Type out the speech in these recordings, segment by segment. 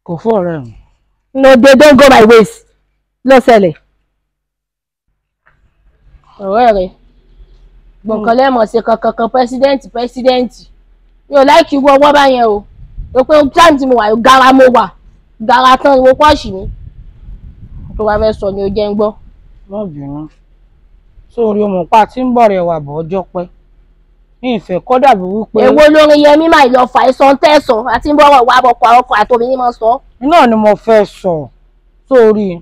Kò fún ọ̀rẹ́ mi. No dey don't go my ways. Ló ṣẹlẹ̀. Ọ̀rẹ́ rẹ̀ gbọ̀ǹkan lẹ́mọ̀ ṣe kankan president. Mi ò láìkí irú ọwọ́ báyẹn o. O pé time tí mo wà gara mo wà. Gara tán ni mo pọ́ọ̀ṣì mi. Tó bá fẹ́ sọ ni o jẹ́ ń gbọ́. Má bínú. Sórí ọmọ pa tí ń bọ̀ rẹ̀ wà bọ̀ ọjọ́ pẹ́. Ní ìfẹ́ kọ́ dàbí wípé. Èwo lórin Yẹmí máa lọ fà ẹ̀sán tẹ̀sán àti ń bọ̀rọ̀ wá bọ̀kọ̀ ọkọ̀ àtòmí ní mọ̀ sọ. Iná ni mo fẹ́ sọ. Sórí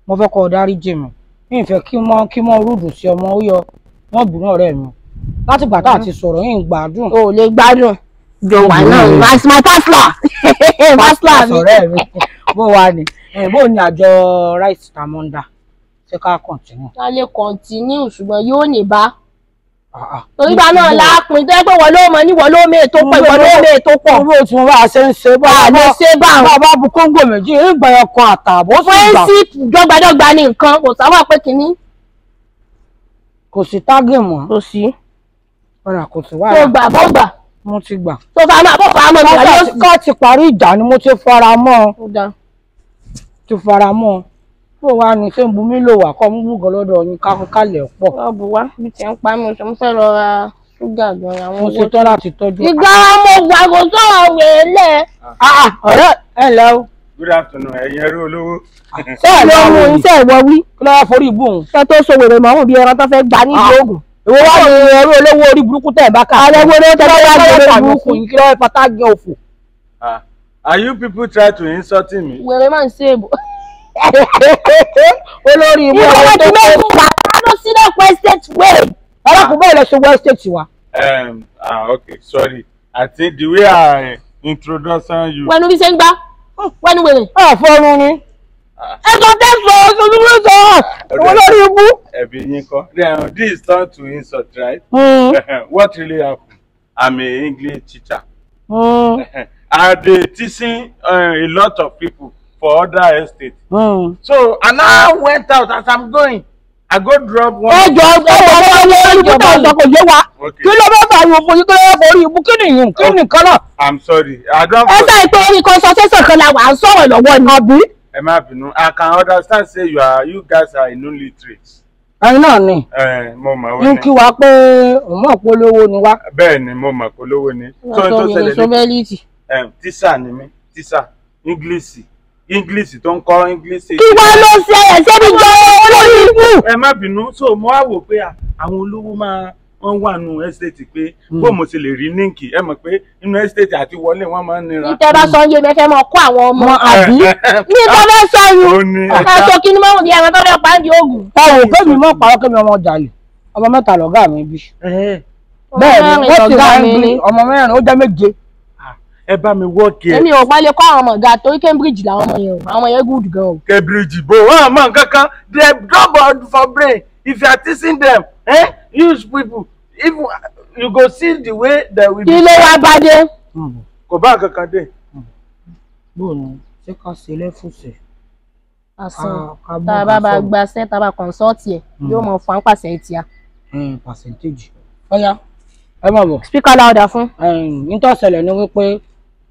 mo fẹ́ kọ́ dáríjì mi. Ní ìfẹ́ kí mọ́ rúdù sí ọmọ ó yọ wọ́n bínú ọ̀rẹ́ mi. Láti gbà tá a ti sọ̀rọ̀ yìí ń gbádùn. O ò lè gbádùn. Jọ̀wọ́ náà my pastor. Pastor mi. Ọ̀rẹ́ mi. Bó wa ni? Bó ni àjọ rice tamonda? Ṣé ká continue? Ká lè continue ṣùgbọ́n yóò ní bá. Torí bá náà láàpin tó yẹ pé wọ́n ló mọ ní wọ́n ló mé tó pọ̀ ìwọ́n ló mé tó pọ̀. Owó tí wọ́n bá ṣe ń ṣe bá lè ṣe bá wọn. Bá bu kóńgò méjì ìgbà ọkọ̀ àtààbọ̀ ó sì gbà. Friendship dọ́gbadọ́gba ni nǹkan kò sábà pé kínní. Kò sí tágì mọ́. Kò sí. Ọ̀rà kò sí wàhálà. Tó gbà bó gbà. Mo ti gbà. Tó fa máa bó fa mọ́ mi àyè òsì. Ká ti parí ìjà ni mo ti fara mọ́. Ti fara mọ́. Bó wá ní ṣé ń bu mí lò wá kọ́ mú búgọ́ lọ́dọ̀ yín kálẹ̀ pọ̀. Wọ́n bu wá bí tiẹ̀ ń pa mí oṣù mo fẹ́ lọ ra ṣúgà gan-an àwọn owó. Mo ṣetán láti tọ́jú. Ìgbà mo wà kò sọ̀rọ̀ wèélẹ̀. Ọ̀rẹ́ ẹ ǹlẹ́ o. Good afternoon, ẹ̀yin ẹrú olówó. Ṣé ẹ̀ ló mú iṣẹ́ ìwọ wí? Kí ló wá forí ibú òun? Ṣé tó so wèrè mọ́rùn bí ẹran tó fẹ́ gbà nídìí oògùn? Èwo wá ní ẹrú olówó orí burúkú tẹ̀ bá ká. Ààrẹ wo ló tẹ́lẹ̀ wá gbèrè burúkú? Kí ló wá pátá gé òfò? Are you people try to insult me? Wèrè máa ń ṣe èbò. Olórí ibú ọ̀rọ̀ tó kó lọ sílẹ̀ West Way. Ọlọ́kùnrin bẹ́ẹ̀ lọ sí West State wa. Okay, sorry. I think the way I introduce you. Wẹnu bí ṣe ń gbá, wẹnu wèrè. Ẹ fọrun ni. Ẹ sọ tẹ́sán olórí sọ olórí ibú. Ẹ̀bi yín kọ́. This is not to insult, right? What really happened? I'm an English teacher. I dey teaching a lot of people for other estates. So, and I went out as I'm going. I go drop one. Ẹ jọ̀ọ́ ẹ jọ̀ọ́ kò yé wa. Kí ló bá fà yòókù yìí kí ló bá forí ibú kí nìyí kí nìkan náà. I'm sorry. I don't. Ẹ sọ pé orí consultation kan la wà ń sọ̀rọ̀ lọ́wọ́ ni. Àbí? Ẹ má bínú. I can understand say you guys are illiterate. Ẹyin náà ni. Mo mọ̀ ó ní. Ní kí wa pé òun mọ̀ pé olówó ni wá. Bẹ́ẹ̀ ni mo mọ̀ pé olówó ni. Tó ń tó ṣẹlẹ̀ ní. Tíṣà ni mí, tíṣà English. English tó ń kọ́ English. Kí wá ló ṣe ẹ̀ ṣé bí jọ olórí ibú. Ẹ má bínú, so mo wá wò pé àwọn olówó máa wọ́n wà nù estate pé bó mo ṣe lè rí líǹkì ẹ mọ̀ pé inú estate àti wọlé wọ́n máa ń nira. Ìtẹ́ bá sọ ń yé mi fẹ́ máa kó àwọn ọmọ. Àbí? Ní ìtọ́ fẹ́ sọ yìí, ẹ sọ kí ni mọ́rùn ní ẹran tó fẹ́ pa ń di oògùn. Ẹ wò kémi mọ́ pàrọ̀ kémi ọmọ jalè, ọmọ mẹ́ta lọ̀gá mi bí. Bẹ́ẹ̀ ni wọ́n ti wá ń gbé ọmọ mẹ́rin ó jẹ́ méje. Ẹ bá mi wọ́ọ̀kì ẹ. Èmi ò pa lè kọ́ àwọn ọmọ ọ̀gá torí Cambridge làwọn ọmọ yẹn o, àwọn ọmọ yẹn good gan o. Cambridge bò wọ́n mọ̀ nǹkan kan, they drop out for brain if you are teaching them, eh? Use people if you go see the way they will be. Kí ló wá bá dé? Kò bá nǹkan kan dé. Bóòlù ṣé ká ṣe lẹ́fùsẹ̀? Àsán tá a bá bá gbaṣẹ́ tá a bá consult ẹ̀ yóò mọ̀ fún pàṣẹ ìtìyà. Percentage. Ọ̀ya ẹ má bọ̀. Speaker louder fún. Nítorí ṣẹlẹ̀ ni wípé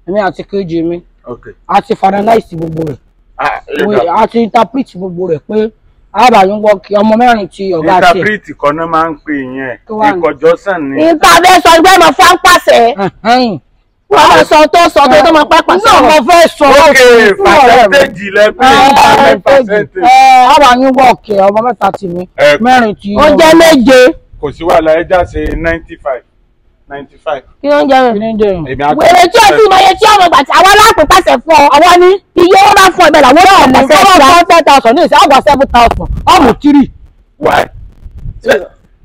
èmi àti kejì mi a ti finalize gbogbo rẹ̀, a ti interpret gbogbo rẹ̀ pé àbàyún wọ kí ọmọ mẹ́rin ti ọ̀gá tiẹ̀. Interpret kan náà máa ń pè yẹn ìkọjọ́sàn ni. Ìta fẹ́ sọ ẹgbẹ́ mọ̀ fún pàṣẹ. Wọ́n máa sọ tó sọ tó tó máa pẹ́ pàṣẹ. Náà mo fẹ́ sọ. Ok, percentage lẹ pé percentage. Àbàyún wọ kí ọmọ mẹ́ta ti mi mẹ́rin ti. Ó jẹ́ méje. Kò sí wàhálà ẹ já ṣe 95. 95. Kí ló ń jẹ rẹ? Wèrè tí o ti mọ iye tí ọmọ gbà tí àwọn aláàpò pàṣẹ fún ọ. Àwọn ní iye owó bá fún ọ ibẹ̀ làwọn náà pàṣẹ fún ọ. 10,000 ní ìsìn àgbà 7,000 ọmọ 3. Why?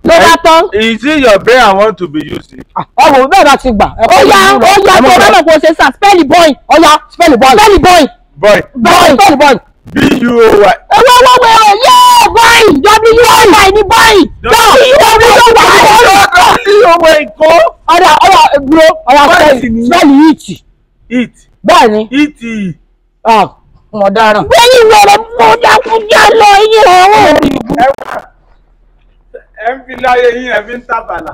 Ló bá tán. Is it your brain I want to be using? Ọmọ bẹ́ẹ̀ bá ti gbà. Ó yá ó yá tó bá mọ̀ kó ṣe sà spell boy. Ó yá spell boy. Spell boy. Boy. Boy. Spell boy. B-U-O-Y. Owó owó wẹ̀rẹ̀ yóò boy W-O-Y ní boy. W-O-Y. W-O-Y kó. Ọ̀dà ọ̀dà dúró ọ̀dà spell it. It. Bẹ́ẹ̀ ni. It. Mo dáràn. Bẹ́ẹ̀ni wẹ̀rẹ̀ mo dákúnjá lọ iye ọ̀rọ̀. Ẹ ń fi láyé yín ẹ fi ń tàbàlà.